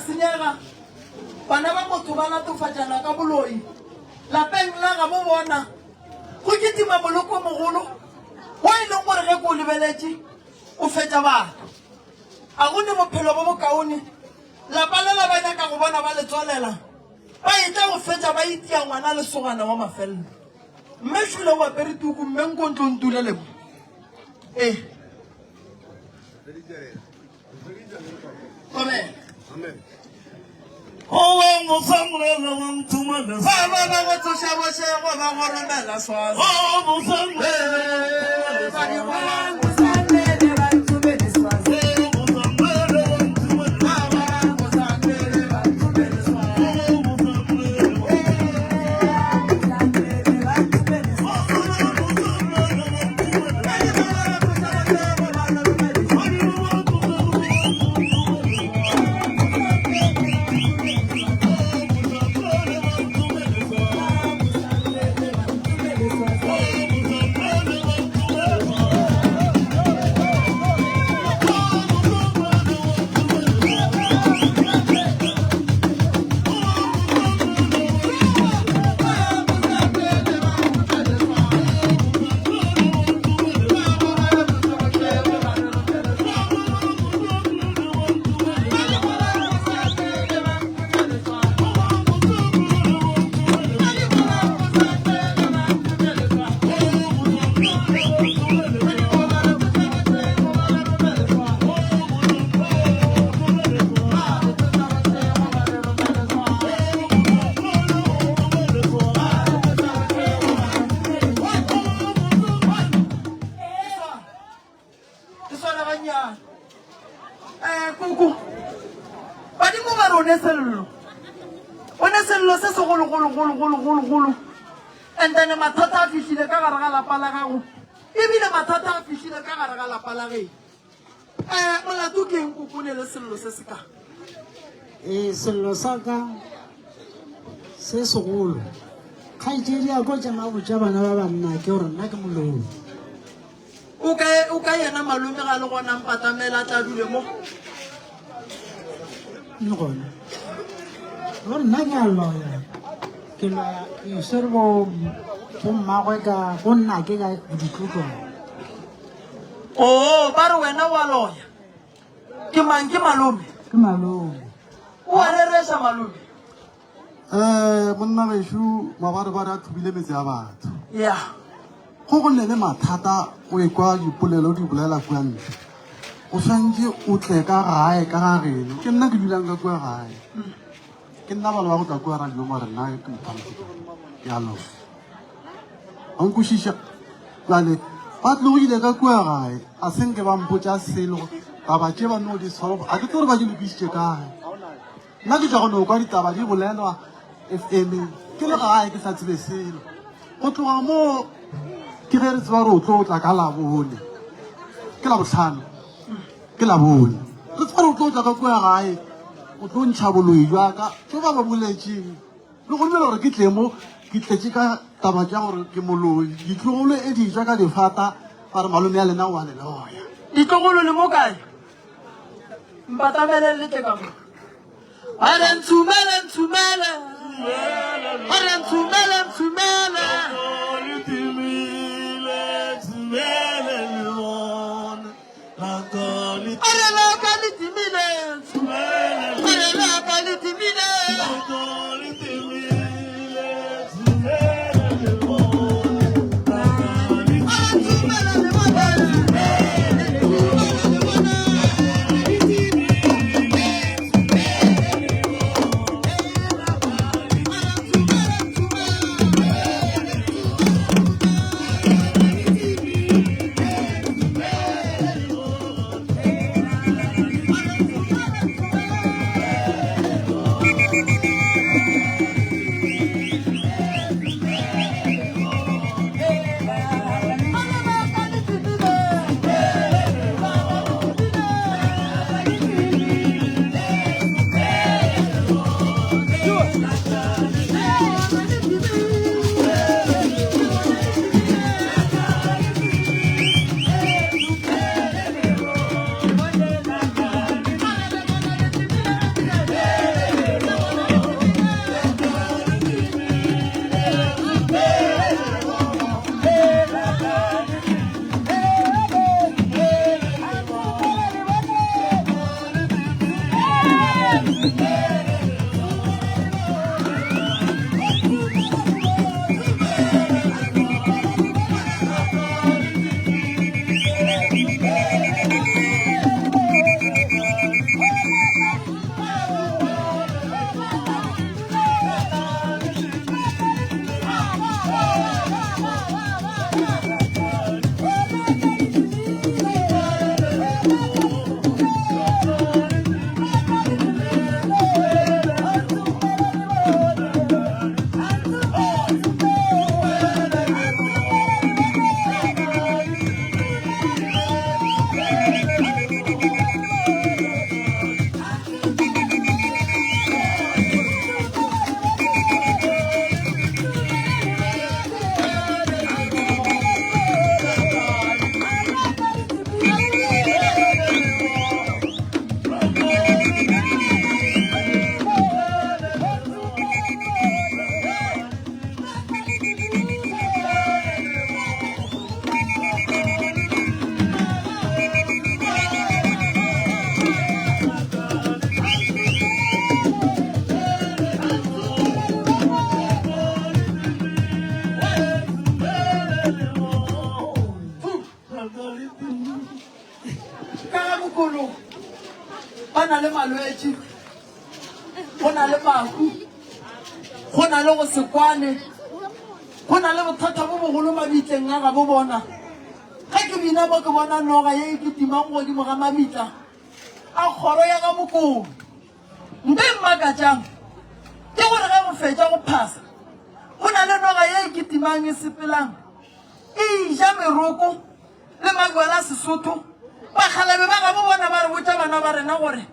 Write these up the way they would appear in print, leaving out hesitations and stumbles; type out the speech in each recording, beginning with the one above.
senyega, bana ba motho ba latofatšana ka boloi. Lapeng la gabo bona go kitima moloko o mogolo wo e leng gore ge ke o lebeletše o fetša batho. A go ne bophelo bo bokaone. Lapa lela ba nyaka go bona ba le tswalela, ba etla go fetša ba itia ngwana lesogana wa mafelelo. Mme Šule o apere tuku, mme nko ntlo ntulele mo. Ee. Amen. Amen. Ba ba ba go tsoša bošego ba go romela swazi. Ba di bona. Ke swana gannyane. Eh, kuku. Badimo ba re o ne sello. O ne sello se segolo golo golo golo golo golo. And then mathata a fihlile ka gare ga lapa la gago. Ebile mathata a fihlile ka gare ga lapa la geno. Eh, molato ke eng kuku o ne le sello se se ka? Ee, sello sa ka se segolo kgaetšedi a ko tšama botša bana ba banna ke gore nna ke moloi. O kae, o kae yena malome ga le gona mpatamela a tla dule mo? Le gona. Gore nna ke a loya. Ke loya ke swere bo bo mmagwe ka go nna ke ka ditlotlo. Oo, ba re wena wa loya. Ke mang ke malome? Ke malome. O a rereša malome? Eh, monna gešo mabarebare a thubile metse ya batho. Ya. Go go nne le mathata o ekwa dipolelo di bolela kua ntle. O swantše o tle ka gae ka ga geno. Ke nna ke dulang ka kua gae. Ke nna balo ba go tla kua radio mare nna ke mothamotse. Ke a loya. A nkwešiša? Bjale ba tlogile ka kua gae a se nke ba mpotša selo taba tše ba no di solve. A ke tsebe gore ba di lokišitše kae. Nna ke tšwa go no kwa ditaba di bolelwa FM ke le gae ke sa tsebe selo. Go tloga moo ke ge re tseba gore o tlo tla ka Labone, ke Labohlano, ke Labone. Re tseba gore o tlo tla ka kua gae o tlo ntšha boloi bja ka tšo ba ba boletšeng. Le go dumela gore ke tle mo ke tletše ka taba tša gore ke moloi. Ditlogolo e di ja ka difata ba re malome ya lena o a le loya. Ditlogolo le mo kae? Mpatamele le tle ka mo. A re ntshumele ntshumele. A re ntshumele ntshumele. A re la ka le timile. A re la ka le timile. malwetši, go na le mahu, go na le go se kwane, go na le bothata bo bogolo mabitleng a gabo bona. Ge ke bina mo ke bona noga ye e kitimang godimo ga mabitla a kgoro ya ga Mokone. Nto e mmakatšang ke gore ge go fetša go phasa, go na le noga ye e kitimang e sepelang e ja meroko le majwala a Sesotho. Bakgalabje ba gabo bona ba re botša bana ba rena gore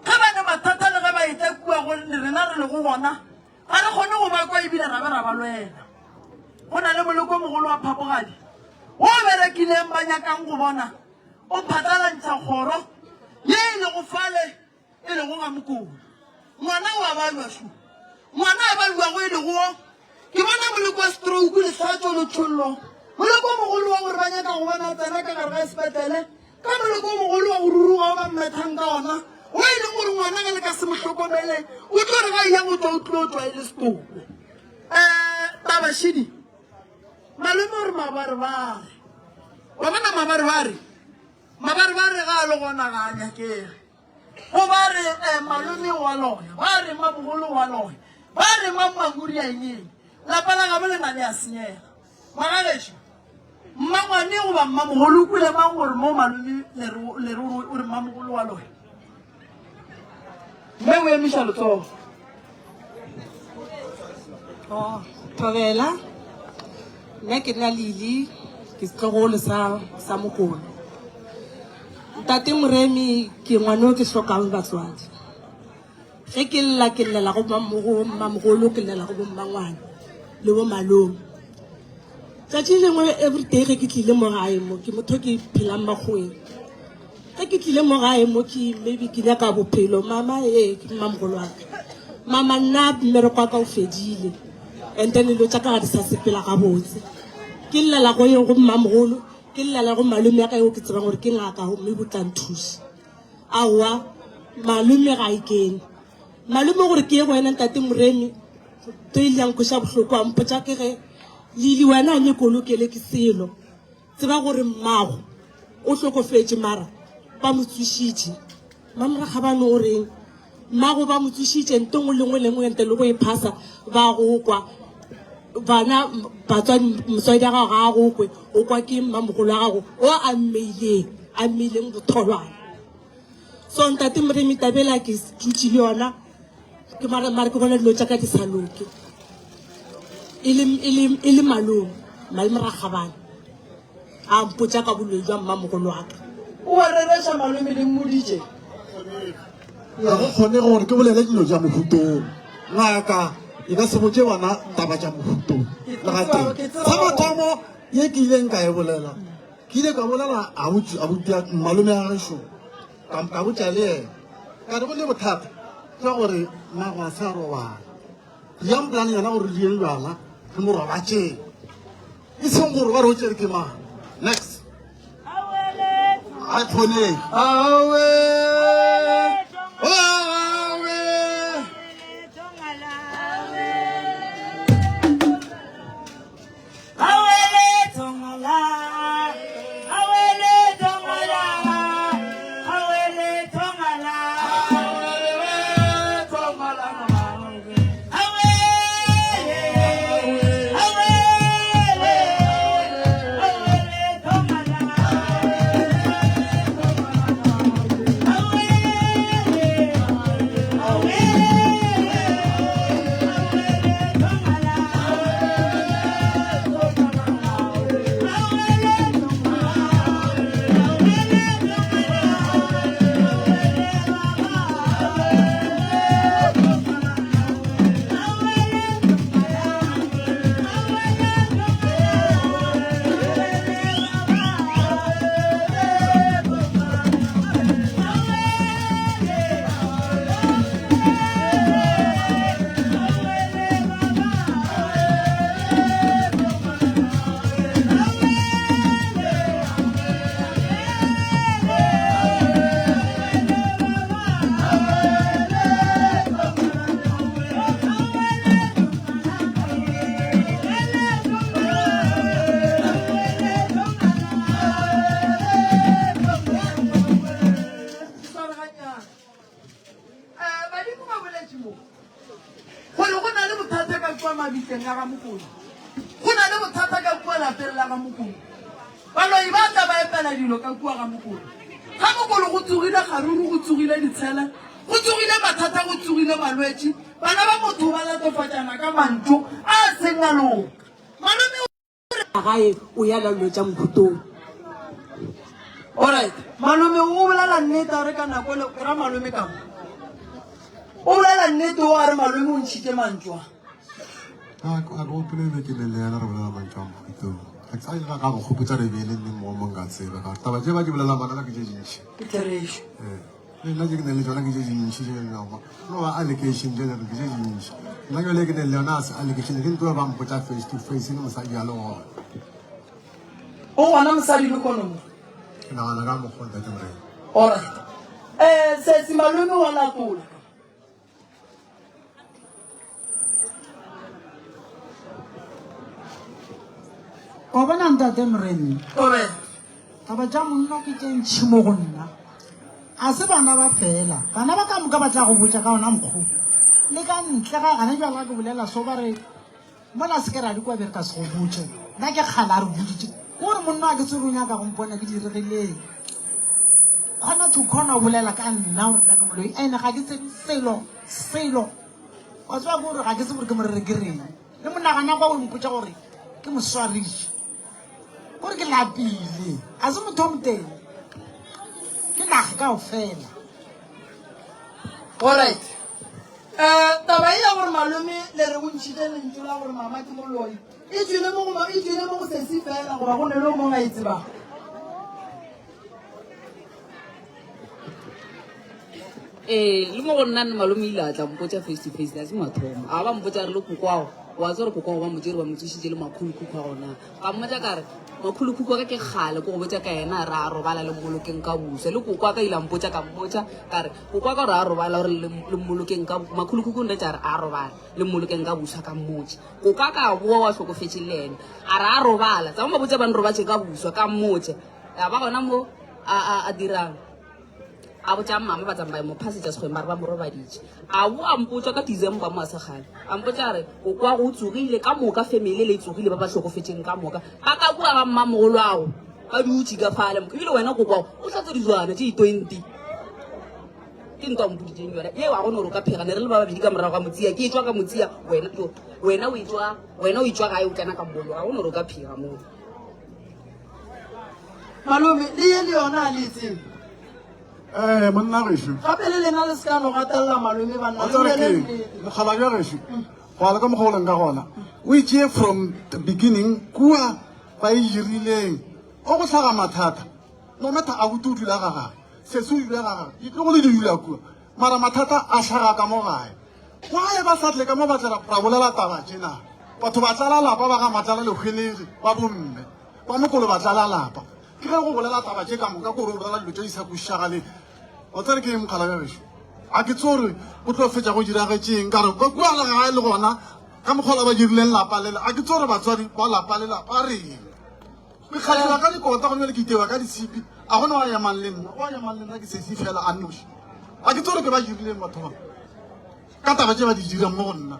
ge ba ne mathata le ge ba etla kua go rena re lego gona, ga re kgone go ba kwa ebile ra be ra ba lwela. Go na le moleko o mogolo wa phapogadi wo o berekileng ba nyakang go bona o phatlalantšha kgoro ye e lego fale e lego ga Mokone. Ngwana o a balwa šo. Ngwana a balwago e lego wo, ke bona moleko wa stroke, lehlatšo, letšhollo, moleko o mogolo wa gore ba nyaka go bona a tsena ka gare ga sepetlele, ka moleko o mogolo wa go ruruga o ba mmethang ka ona, wo e leng gore ngwana ge le ka se mo hlokomele, o tlo re ga eya go tšwa o tlo tšwa e le setopo. Um taba šidi, malome o re mabarebare. Wa bona mabarebare? Mabarebare ga a le gona ga a nyakege. Go ba re eh, malome wa loya, ba re mamogolo wa loya, ba re mammanguri a eng, lapa la gabo lena le a senyega. Magagešo, mmangwane goba mmamogolo o kwele mang gore mo malome le re o re mmamogolo wa loya? Mme o emiša letsogo. Oh, thobela nna ke nna Lili ke setlogolo sa sa Mokone. Ntate Moremi ke ngwana o ke hlokang batswadi. Ge ke lla ke llela go mmamogolo ke llela go bommangwane le bo malome. Tšatši lengwe everyday ge ke tlile mo gae mo ke motho ke phelang makgoweng. Ge ke tlile mo gae mo ke maybe ke nyaka bophelo mama ee ke mmamogolo wa ka. Mama nna mmereko wa ka o fedile and then dilo tša ka ga di sa sepela gabotse. Ke llela go yeng go mmamogolo Ke llela go malome ya ka yo ke tsebang gore ke ngaka gomme bo tla nthuša. Aowa, malome ga e kene. Malome gore ke ye go wena ntate Moremi, to ile ya nkweša bohloko a mpotša ke ge Lili wena a nyeko lokele ke selo. Tseba gore mmago o hlokofetše mara ba mo tsošitše. Mamrakgabane o reng? Mmago ba mo tsošitše nto nngwe le nngwe le nngwe ntle le go e phasa ba go kwa. Bana batswadi motswadi wa gago ga a go kwe o kwa ke mmamogolo wa gago o a mmeileng a mmeileng botholwana. So ntate Moremi tabela ke dutše le yona ke mara mara ke bona dilo tša ka di sa loke. E le e le e le malome malome Rakgabane. A mpotša ka boloi jwa mmamogolo wa ka. O a rereša malome le mmoditše. Ga go kgonege gore ke bolele dilo tša mohutong. Ngaka e ka se botše bana taba tša mohutong le gatee. Sa mathomo ye ke ileng ka e bolela, ke ile ka bolela abuti malome a gešo, ka botša le yena ka re go le bothata jwa gore mmago a se a robala. Yang polane yona gore re dieng bjala re mo robatšeng. E seng gore ba re o tšere ke mang. Next. Ga e kgonege. Awe. Awe. boletše mo gore go na le bothata ka kua mabitleng a ga Mokolo, go na le bothata ka kua lapeng la ga Mokolo. Baloi ba tla ba epela dilo ka kua ga Mokolo. Ga Mokolo go tsogile kgaruru, go tsogile ditshele, go tsogile mathata, go tsogile malwetši. Bana ba motho ba latofatšana ka mantšu a seng a loka. Malome o re. Gae o ya la dilo tša mohuta wo. Alright, malome o bolela nnete a re ka nako le ke ra malome ka mo. O bolela nnete o a re malome o ntšhitše mantšu a. A ke gopole be ke le le yena re bolela mantšu a mohuta wo. Ga ke sa ga go gopotsa re be le nne mo mong ka tsebe ka taba tše ba di bolela bana ke tše dintši. Ke therešo. Eh. Le nna tše ke nang le tšona ke tše dintši tše no no ba allegation tše ke tše dintši. Nna jale ke nang le yona a se allegation ke ntlo ba mpotsa face to face le mosadi a le gona. O gona mosadi le kono mo. Ke nagana ka mokgwa ntate Morena. Alright. Eh sesi malome wa latola. Wa bona ntate Moremi. Obe. Taba tša monna ke tše ntšhi mo go nna. A se bana ba fela. Bana ba ka moka ba tla go botša ka ona mokgo. Le ka ntle ga gana jwale ke bolela so ba re Mola se ke ra di kwa be re ka se go botše. Nna ke kgale a re boditše. Ke gore monna wa ke tsebe o nyaka go mpona ke diregileng. Kgona to kgona o bolela ka nna gore nna ke moloi. Ene ga ke tsebe selo, selo. Wa tseba ke gore ga ke tsebe gore ke morere ke reng. Le monagana kwa o mpotša gore ke moswariši. Gore ke lapile. Ga se motho o motee. Ke naga kaofela. Alright. Eh, taba e ya gore malome le re o ntšhitše lentšu la gore mama ke moloi e tšwile mo go e tšwile mo go sesi fela goba go ne le o mongwe a e tsebago. Ee, le mo go nna nne malome ile a tla mpotša face to face, a se mathomo. A ba mpotša re le kokwago, wa tseba gore kokwago ba mo tšere ba mo tsošitše le makhulukhukhu a gona. Ka mmotša ka re, makhulukhukhu wa ka ke kgale ke go botša ka yena a re a robala le mmolokeng ka buswa. Le koko wa ka ile a mpotša ka mmotša ka re, koko wa ka gore a robala gore le mmolokeng ka makhulukhukhu nretša a re a robala le mmolokeng ka buswa ka mmotša. Koko wa ka a boa wa hlokofetše le yena a re a robala tsa mo botša ba nrobatše ka buswa ka mmotša. Ya ba gona mo a a a dirang. A botša mama ba tsamaya mo phasetša sekgweng ba re ba mo robaditše. A bo a mpotša ka December mo a se kgale. A mpotša a re koko wa go o tsogile ka moka family le e tsogile ba ba hlokofetšeng ka moka. Ba ka kua ga mmamogolo ago ba dutše ka fale moka. Ebile wena koko wa go o hlatswa dijwana tše di-twenty. Ke ntwa mpoditšeng yona. Yeo a go no re o ka phega ne re le ba babedi ka morago ga motsia. Ke etšwa ka motsia wena jo wena o etšwa wena o etšwa gae o tsena ka molo ga go no re o ka phega moo. Malome, le ye le yona a le e tsebe. Ee, monna gešo. Gape le lena le se ka no gatelela malome banna. Wa tseba Le ke nnete. mokgalabje gešo go ya le ka mokgwa o leng ka gona o itšee from the beginning kua ba e dirileng o go hlaga mathata no matter abuti o dula ga gage sesi o dula ga gage ditlogolo di dula kua mara mathata a hlaga ka mo gae why ba sa tle ka mo ba tla ra bolela taba tšena batho ba tlala lapa ba ga matlala lehwenege ba bomme Ba mokolo ba tlala lapa. Ke ge go bolela taba tše ka moka kore o bolela dilo tše di sa kwešišagaleng. Wa tseba ke eng mokgalabje gešo? A ke tsebe gore go tlo fetša go diragetšeng ka gore ka kua gae le gona ka mokgwa la ba dirileng lapa lela a ke tsebe gore batswadi ba lapa lela ba reng. Ke kgathiwa ka dikota gone bjale ke itewa ka ditshipi a gona wa emang le nna wa emang le nna ke sesi fela a nnoši. A ke tsebe gore ke ba dirileng batho ba ka taba tše ba di dirang mo go nna.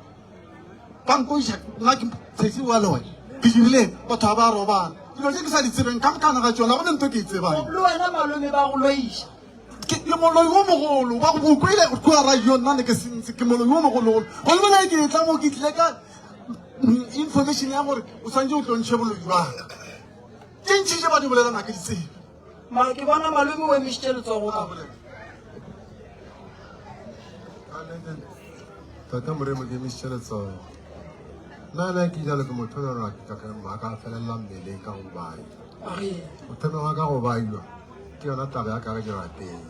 Ba nkoiša nna ke sesi wa le wena ke dirile batho ga ba robala dilo tše ke sa di tsebeng ka mokana ga tšona go ne nto ke e tsebang Le wena malome ba go loiša. ke ke moloi wo mogolo ba go kwele kua radio nna ne ke sentse ke moloi wo mogologolo go lebela ke tla mo ke tlile ka information ya gore o tshwanetse o tlo ntšhe boloi ba ka tše ntši tše ba di bolelana ke di tsebe Ma ke bona malome o emišitše letsogo ka. Tota Moremo ke emišitše letsogo. Nna na ke jalo ke motho o leng ka ka ka felelela mmeleng ka go baiwa. Go thoma wa ka go baiwa ke yona taba ya ka ga dirapeng.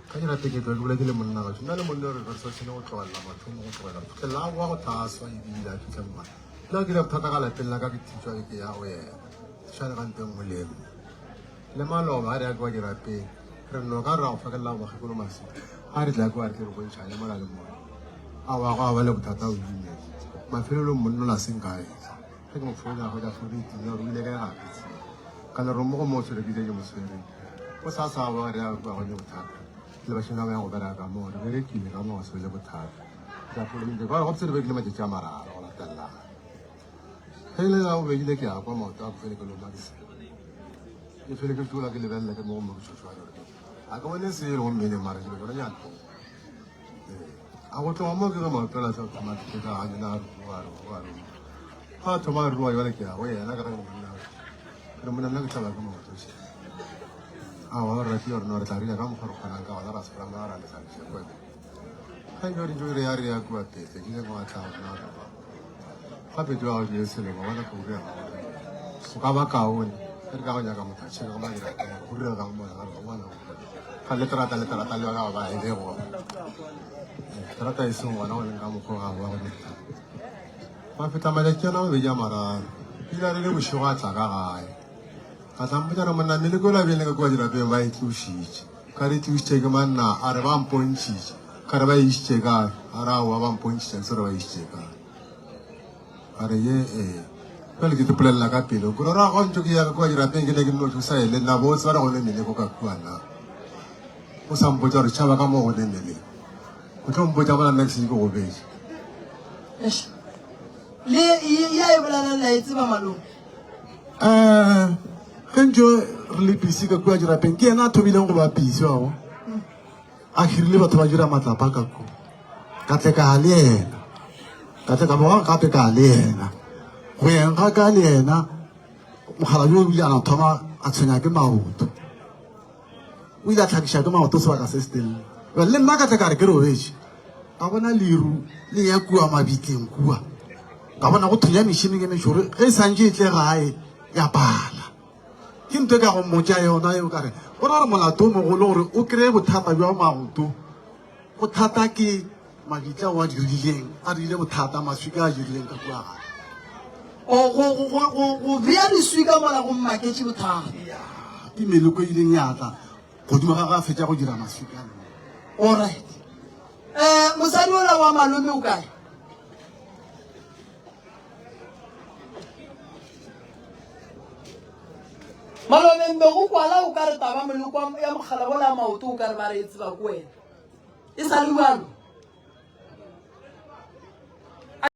Ka dirapeng ke tlo ke boletse le monna batho. Nna le monna re re sa tshwane go tlogelela mathomo go tlogela. Fitlhelela a boa go thaswa ebile a fitlha mma. Nna ke dira bothata ka lapeng la ka ke thitswa ke ya go yena. Šale ga nte nngwe le nngwe. Le maloba a re ya kwa dirapeng re no ka ra go fakelela bakgekolo maswi a re tla kwa re tle re bontšhane mola le mola a wa go a ba le bothata o dumela mafelelong monna la seng kae ge ke mo founela go ja founu e timile gore o ile kae ga ke tsebe ka le re mo go mo tshwere ke ke mo tshwereng o sa sa wa re ya kwa go ne bothata. Le bašemane ba ya go bereka mo, re berekile ka mo go se be le bothata. Tla polomile ka gore gabotse re berekile matšatši a mararo go latelelana. Ge e le la bobedi le ke a kwa maoto a ke fele ke loma ke ke fele ke tlola ke lebelela ke mo go mo ke tšhošwa gore a ke bone selo go mmeleng mara dilo tsona di a ntoga. A go tloga mo ke ge maoto a la tla thoma ke ka gane na ruwa ruwa ruwa. Ga a thoma a ruwa jale ke ya go yena ka ge monna re monna nna ke tlaba ke maoto še. A wa re ratile gore no re tla rila ka mokgwa re kgonang ka gona ra se ra ra lesa le kwa. Ga jo re jo re ya re ya kua pele ke le go tla go na. Gape jo ga ke selo ba bona go re go ka ba kaone re ka go nyaka motho a tšhela go madira go dira ka mo ga ngwana ga le terata le terata le yona ba e le go terata e seng gona go leng ka mokgwa ga wa go dira ba feta malatši ana mabedi a mararo ile a re le bošego a tla ka gae a tla mpotša re monna meleko la bjeng le ka kua dirapeng ba e tlošitše ka re tlošitše ke manna a re ba mpontšhitše ka re ba išitše kae a re aowa ba mpontšhitše ke se re ba išitše kae a re ye ee jale ke ipolelela ka pelo ke rora go ntse ke ya kua dirapeng ke ne ke nno thusa e le nna botse ba re go ne meleko ka kua na o sa mpotsa gore tšhaba ka mo go ne meleko o tlo mpotsa mola nna ke setse ke gobetse le ya e bolela la e tseba malome um ge ntse re le busy ka kua dirapeng ke yena a thomileng go ba busy wa go A hirile batho ba dira matlapa ka ko. Ka tle ka le yena. Ka tle ka boga gape ka le yena. Go yeng ga ka le yena, mokgalabje o ile a no thoma a tshwenya ke maoto. O ile a tlhakiša ke maoto sebaka se se telele. Bjale le nna ka tle ka re ke robetše. Ka bona leru le ya kua mabitleng kua. Ka bona go thunya mešene ke mešoro ge e santše e tle gae ya pala. Ke ntho e ka go mmotša yona eo ka re go ra gore molato o mogolo gore o kry-e bothata bja maoto bothata ke mabitla o a dirileng a dirile bothata maswika a dirileng ka kua gae. O go go go go go bea diswika mola go mmaketše bothata. Ke meloko e ileng ya tla godimo ga ga fetša go dira maswika. Alright. Eh mosadi ola wa malome o kae? Malobeng be go kwala o ka re taba moleko ya mogala bola maoto o ka re ba re e tseba ko wena. E sa le bjalo.